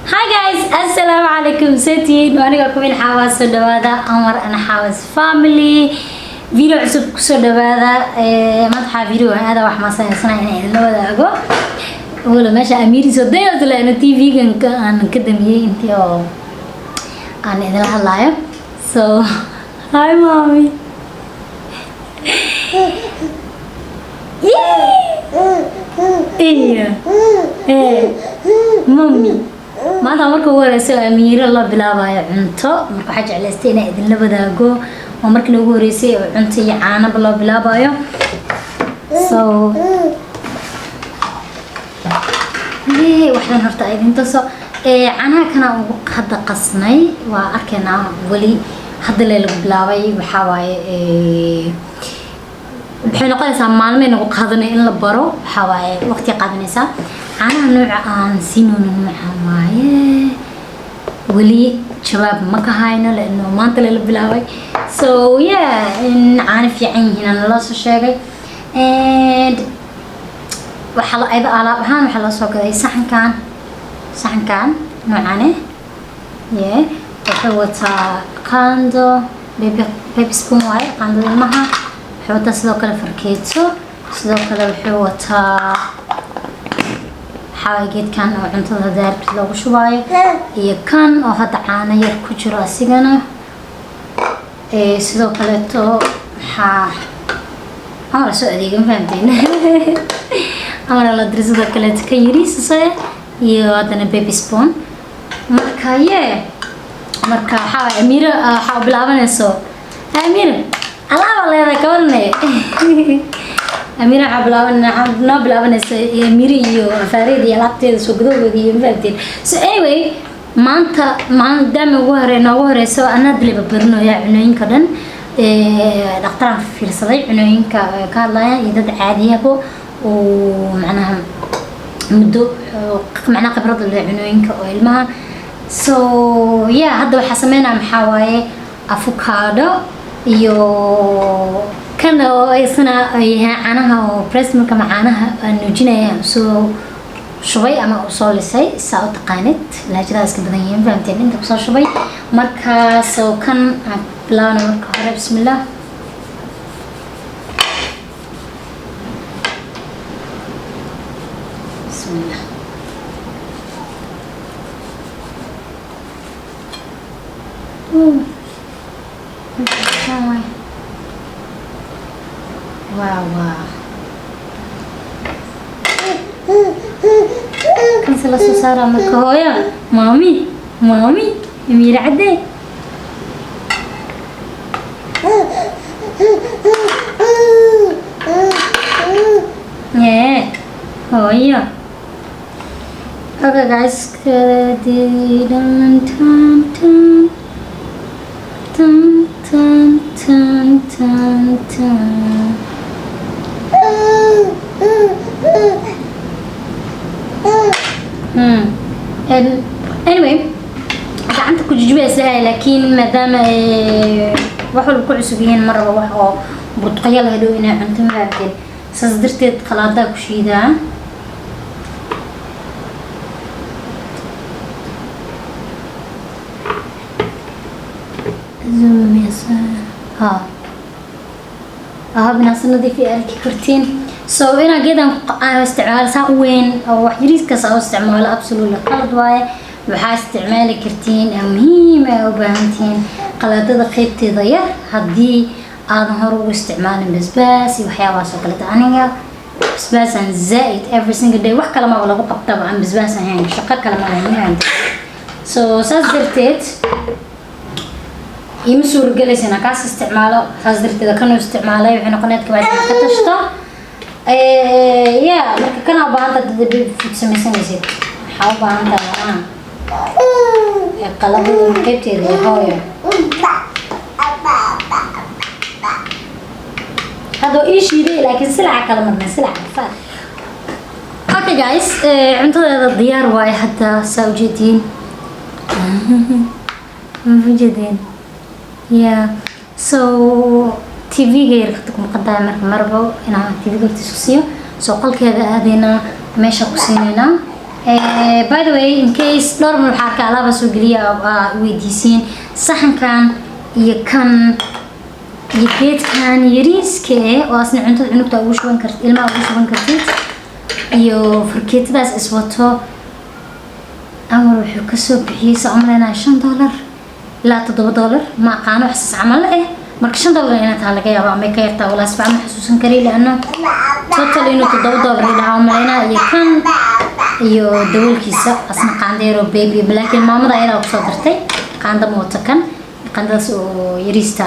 Hi guys, assalaamu calaykum. Setiin aniga Kumin Xaawas, soo dhawaada Amar ana Xaawas family, video cusub kusoo dhawaada. Madaxa video aada wax maasanaysanaa inaan idinla wadaago. Wala meesha Amiiri soo dayasla ana TV-gan aan ka damiyey intii oo aan idinla hadlaayo. So hi mommy. Iyo mummy, maanta marka ugu horeysa oo Amiiro la bilaabayo cunto, marka waxaa jeclaystay inaan idinla wadaago. Oo markii ugu horeysay oo cunto iyo caanaba loo bilaabayo. So waxaan horta idin tuso caanaha kana ugu hadda qasnay. Waa arkaynaa, weli hadda lee lagu bilaabay. Waxaa waaye, waxay noqonaysaa maalmay nagu qaadanay in la baro. Waxaa waaye waqti qaadanaysaa. Caanaha nooca aan siinoono nooca waaye, weli jawaab ma ka hayno laano maanta lela bilaabay. So yeah, in caano fiican yihiin aan naloo soo sheegay. And waxaa la ayada alaab ahaan waxaa loo soo gaday saxankan noocane. Yeah, wuxuu wataa qaando, baby spoon waaye, qaandada ilmaha. Wuxuu wataa sidoo kale farkeeto, sidoo kale wuxuu wataa waxaa geedkan oo cuntada daarabtid loogu shubaayo, iyo kan oo hadda caano yar ku jiro asigana. Sidoo kaleeto maxaa amar soo adeega, ma fahamteen? Amar la diri. Sidoo kaleeto kan yariis isaga iyo haddana baby spoon. Marka yeah, marka waxaa waaye Amiira waxaa u bilaabanayso. Amiira alaaba leedahay, ka warane Amiira? Waxaa bilaaban, waxaa noo bilaabanaysa Amiira iyo afaareeda iyo alaabteeda soo gudahooda iyo, ma fahamteen? So anyway, maanta maadaama ugu hore noogu horeyso, anaa daliba barinooya cunooyinka dhan. Dhakhtaraan fiirsaday cunooyinka ka hadlaya iyo dad caadiyabo oo macnaha muddo macnaha khibrad u leh cunooyinka oo ilmaha. So yeah, hadda waxaa sameynaya maxaa waaye avocado iyo kan oo isna yahay caanaha oo breast milk ama caanaha aan nuujinaya soo shubay ama u soo lisay, saa u taqaanid, lahjadaha iska badan yihiin, fahamteen? Inta kusoo shubay. Markaasoo kan aan bilaabna marka hore. Bismillah, bismillah. Wow. Kanse la soo saaraa marka hooyo, maami, maami, Amiira cadde. Yeah, hooyo. Okay guys, dun dun dun dun dun dun dun dun. And anyway, gacanta ku jujubeysa, laakiin maadaama ay wax walba ku cusub yihiin, mar raba wax oo burtuqyo la hadhow inay cunto, ma fahamteen? Saas darteed qalaadaa ku shiidaa. Ha ahab inaad si nadiif i arki kartiin. So inaa geedan aan isticmaalo saa u weyn oo wax yariiskaas aa u isticmaalo, absolutely qalad waaye. Waxaa isticmaali kartiin oo muhiim ay u baahan tihiin qalaadada qeybteeda yar, haddii aadan hore ugu isticmaalin basbaas iyo waxyaabahaas oo kaleeto. Aniga basbaas aan zaaid every single day, wax kale maba lagu qabtaba aan basbaas ahayn, shaqo kale ma lahayn. So saas darteed ima suuragelaysa inaan kaas isticmaalo. Saas darteed kanuu isticmaalay waxay noqoneed kabacdi inaad ka tashto. Ya, marka kana u baahan tahay dad baby food samaysanaysid, waxaa u baahan tahay malaha qaladada qeybteeda iyo hooyo. Hadda waa ii shiiday, laakiin silaca kala marnay, silaca faad. Okay guys, cuntadeeda diyaar waaye hadda, saa ujeediin, ujeediin. Yeah, so TV-ga yar ku maqan tahay, marka marbo inaan TV-ga hortiisa ku siiyo. So qolkeeda aadaynaa, meesha ku siinaynaa. By the way, in case dhowr mar waxaa arka alaaba soo geliya weydiisiin saxankan iyo kan iyo geedkan yariiska eh oo asna cuntada cunugta ugu shuban kartid, ilmaha ugu shuban kartid, iyo fargeetadaas iswato. Awal wuxuu kasoo bixiyey, saa umaleynaya, $5 ilaa $7, ma aqaano, waxsaas camal eh. Marka $5 inay tahay laga yaabo ama ka yartaa, walaa sifiican ma xasuusan kari, laano total inuu $7 dhahaa umaleynaa. Iyo kan iyo daboolkiisa, asna qaandeero baby, laakiin maamada ayadaa kusoo dartay. Qaanda ma wato kan, qaandadaas oo yariista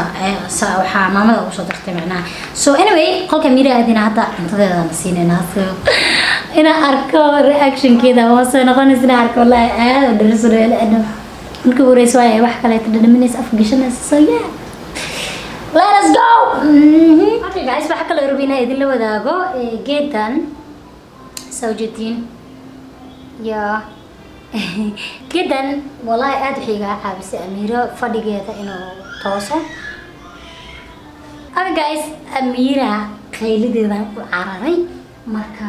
waxaa maamada ugu soo dartay macnaha. So anyway, qolka Mira aadina, hadda cuntadeedana siineynaa. So inaan arko reactionkeeda hoose noqonaysa, inaan arko, wallahi aad u dhalisanaya, laano markii ugu horeysa waay wax kaleeto dhadhaminaysa, afka gashanaysa. So yeah, let us go. Okay guys, waxaa kaloo rabay inaan idinla wadaago geedan soo jeedin ya. Geedan wallahi aad waxay iga caawisay Amiiro fadhigeeda inuu tooso. Okay guys, Amiira qaylideedan u cararay. Marka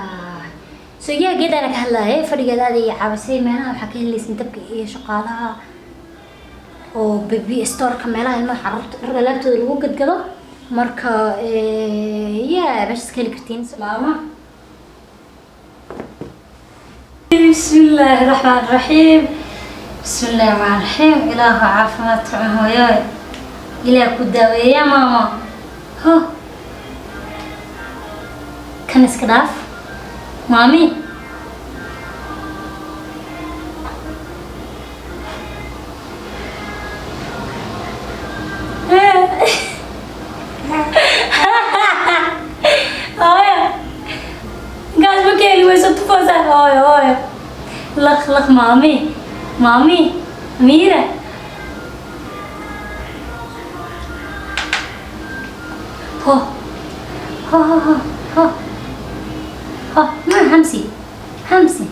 so yeah, geedana ka hadlaayay, fadhigeeda aad iga caawisay. Meelaha waxaa ka helaysin dabka iyo shaqaalaha oo baby storeka, meelaha ilmaha carruurta dhar alaabtooda lagu gadgado. Marka yeah, meeshaas ka heli kartiin. Maama, bismillaahi raxmaan raxiim, bismillaahi raxmaan raxiim. Ilaahu caafimaadka cun hooyo, Ilaah ku daaweeya maama. Ho, kan iska dhaaf maami. Hooyo, gaas ma keeni wayso, tufoosaa. Hooyo, hooyo, laq laq maami, maami Mira. Ho ho ho ho ho ho, ma hamsi hamsi.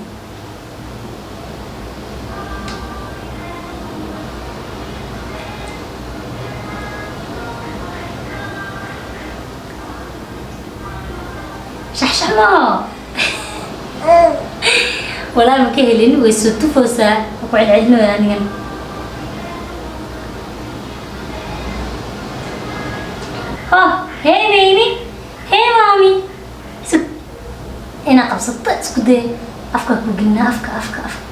Shaxshaxmo walaa ma ka helin, way soo tufoosaa, waa ku celcelinooya anigan. Oh hey baby, hey mommy. Sug, inaa qabsato isku day, afka ku gelina, afka, afka, afka.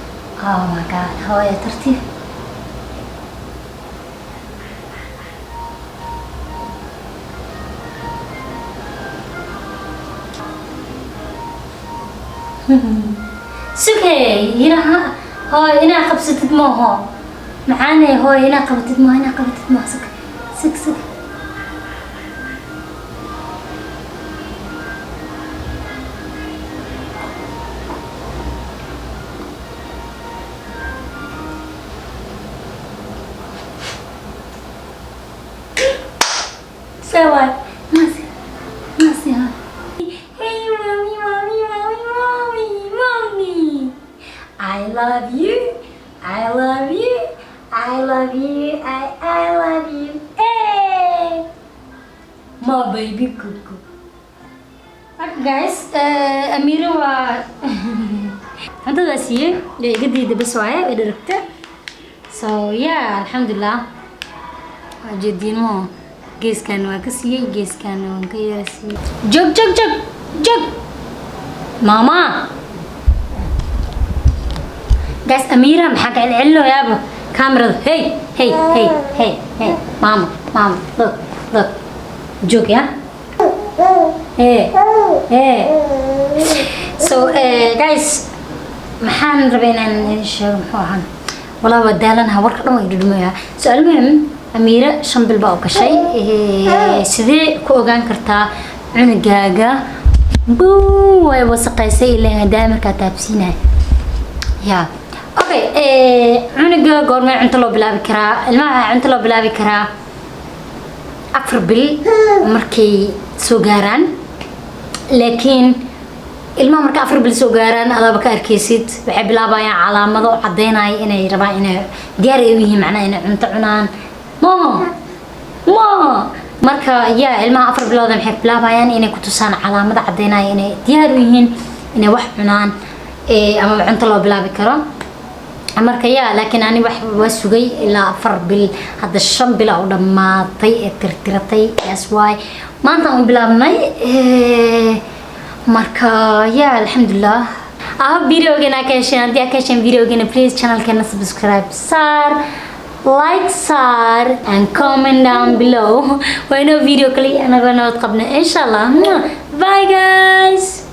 Oh my God, hooyo, tartiib. Sugay inaha hooyo, inaa qabsatid maaho macaane. Hooyo, inaa qabatid maaho, inaa qabatid maaho. Sug, sug, sug. Sawa masi masi ha. Hey mommy, mommy, mommy, mommy, mommy, I love you, I love you, I love you, I love you. Hey my baby cuckoo. Okay guys, Amira waa cuntadaa siiyey, ee iga diiday bas waaye, way dharagta. So yeah, alxamdulilah, waa jeediinmo. Geeskan waa ka siiyey, geeskan waan ka yara siiyey. Jog jog jog jog mama. Guys, Amira maxaa ka celcelinoyaaba kamerada? Hey hey hey hey hey, mama, mama, look, look, joog ya. Hey hey. So guys, maxaan rabay inaan idin sheego? Muxuu ahaan? Walaa waa daalanaha, warka dhan waa idhudhumaya. So almuhim, Amiira 5 bil baa u gashay. Sidee ku ogaan kartaa cunugaaga buu way wasaqaysay ilaa hadaa markaa taabsiinaya ya? Okay, cunuga goormee cunto loo bilaabi karaa? Ilmaha cunto loo bilaabi karaa 4 bil markay soo gaaraan, laakiin ilmaha marka 4 bil soo gaaraan adaaba ka arkaysid, waxay bilaabayaan calaamado caddeynaya inay rabaan, inay diyaar ay u yihiin, macnaha inay cunto cunaan. Maha maha. Marka yaa ilmaha 4 bilood maxay bilaabayaan inay ku tusaan calaamado caddeynaya inay diyaar u yihiin inay wax cunaan. Ama cunto loo bilaabi karo. Marka yaa, laakiin ani wax waa sugay ilaa 4 bil, hadda 5 bil u dhammaatay ee tirtiratay. That's why maanta aan u bilaabnay. Marka yaa, alxamdulilah. I hope videogana ka hesheen. Haddii aa ka hesheen videogana, please channelkeena subscribe saar, like saar and comment down below. Waa inoo video kale anagoo nabad qabna, insha Allah. Bye guys.